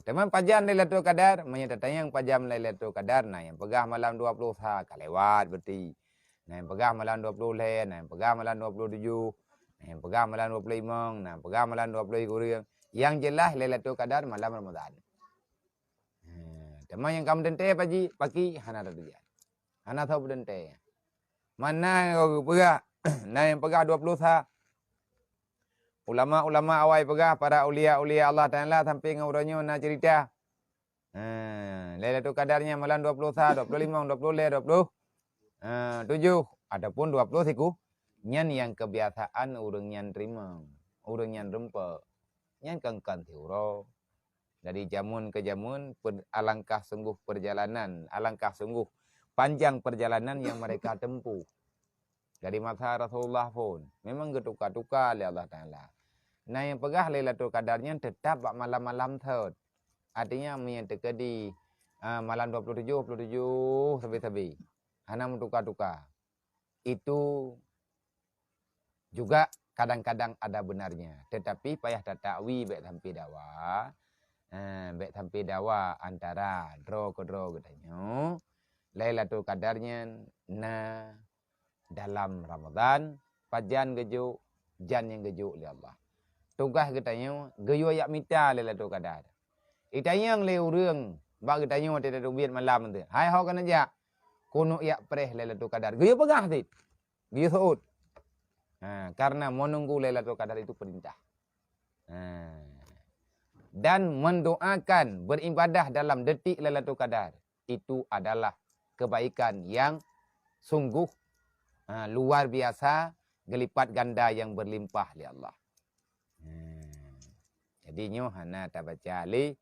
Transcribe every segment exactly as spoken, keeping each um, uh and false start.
Teuma pajan Lailatul Qadar, meunyoe tatanyong pajan Lailatul Qadar, na nyang peugah malam dua ploh sa ka lewat berarti. Na nyang peugah malam dua ploh lhèe, na nyang peugah malam dua ploh tujoh, na nyang peugah malam dua ploh limong, na nyang peugah malam dua ploh kureueng. Yang jeulaih Lailatul Qadar malam Ramadan. Ha, teuma nyang ka meuteuntèe pagi, paki hana tateubiet. Hana soe peuteuntèe. Mana nyang peugah, na nyang peugah dua ploh sa. Ulama-ulama awai peugah, para aulia-aulia Allah Taala sampai ngon uroe nyoe na cerita. Ha, Lailatul Qadar nyan malam dua ploh sa, dua ploh limong, dua ploh lhèe, dua ploh, ha, tujoh ataupun dua ploh siku. Nyan nyang kebiasaan ureueng nyan teurimong, ureueng nyan rumpok. Nyan kan-kan siuroe. Dari jameun ke jameun, per-, alangkah sungguh perjalanan, alangkah sungguh panjang perjalanan yang mereka tempuh. Dari masa Rasulullah pun memang geutuka-tuka lé Allah Taala. Na nyang peugah Lailatul Qadar nyan teutap bak malam-malam thot. Artinya, meunyoe teukeudi, ah, malam dua puluh tujuh, dua puluh tujuh sabe-sabe. Hana meutuka-tuka. Itu juga kadang-kadang ada benarnya. Tetapi payah tatakwi, bèk sampai dawa. Ah, bèk sampai dawa antara droe keudroe geutanyoe. Lailatul Qadar nyan na dalam Ramadan, pajan geujok, jan nyang geujok lé Allah. Tugaih geutanyoe geuyue yak mita Lailatul Qadar. Itanyong lé ureueng bak geutanyoe watèe tateubiet malam tu, "Hai ho ka neujak, keuneuk yak preh Lailatul Qadar?" Geuyue peugah cit. Geuyue seuôt. Ha, karena menunggu Lailatul Qadar itu perintah. Ha. Dan mendoakan, beribadah dalam detik Lailatul Qadar, itu adalah kebaikan yang sungguh, ha, luar biasa, geulipat ganda yang berlimpah lé Allah. Hmm. Jadi nyoe hana tabaca lé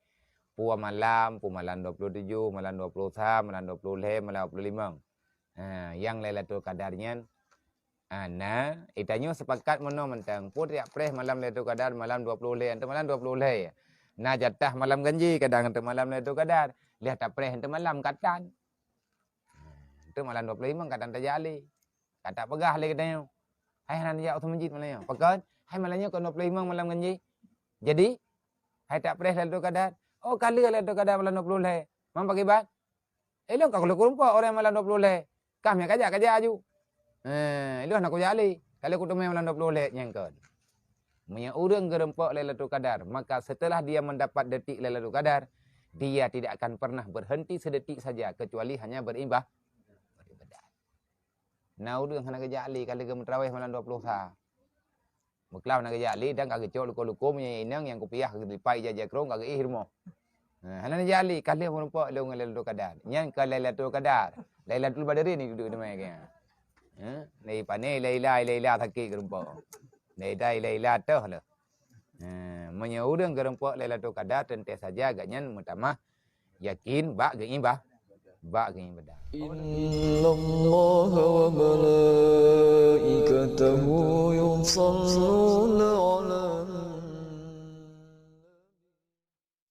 peue malam, peue malam dua puluh tujoh, malam dua puluh sa, malam dua puluh lhèe, malam dua puluh limong. Ha, nyang Lailatul Qadar nyan, ha, na, geutanyoe sepakat meunoe mantong, peue yak preh malam Lailatul Qadar, malam dua puluh lhèe, enteuk malam dua puluh lhèe. Na jatah malam ganjil kadang enteuk malam Lailatul Qadar, lheuh tapreh enteuk malam katan. Enteuk malam dua puluh limong katan tajak lé. Ka tapeugah lé geutanyoe, "Hai hana neujak u masjid malam nyoe." Pakon? "Hai malam nyoe kon dua puluh limong malam ganjil." Jadi, hai tapreh Lailatul Qadar. Oh, ka lheueh Lailatul Qadar malam dua puluh lhèe. Man pakriban? Ilôn ka kulheueh kurumpok ureueng malam dua puluh lhèe. Kah meunyo kajak, kajak aju. Eh, ilôn hana kujak lé. Ka lheueh kuteumé malam dua puluh lhèe nyan kon. Meunyo ureueng geurumpok Lailatul Qadar, maka setelah dia mendapat detik Lailatul Qadar, dia tidak akan pernah berhenti sedetik saja kecuali hanya beribadah. Beribadah. Na ureueng hana geujak lé ka lheueh geumeutraweh malam dua puluh sa. Meuklam hana geujak lé dan ka geucok luko-luko meunyo inong nyang kupiah geulipat ija-ija krong ka geuéh rumoh. Ha, hana neujak lé ka lheueh meurumpok lôn ngon Lailatul Qadar. Nyan ka Lailatul Qadar. Lailatul Badrin ni dudoe teuma keu nyan. Ha, dari pané ila-ila, ila-ila sakét geurumpok. Dari ila-ila toh lé. Ha, meunyo ureueng geurumpok Lailatul Qadar teuntèe saja gobnyan meutamah yakin bak geuiba-, bak geuibadah. إن الله وملائكته يصلون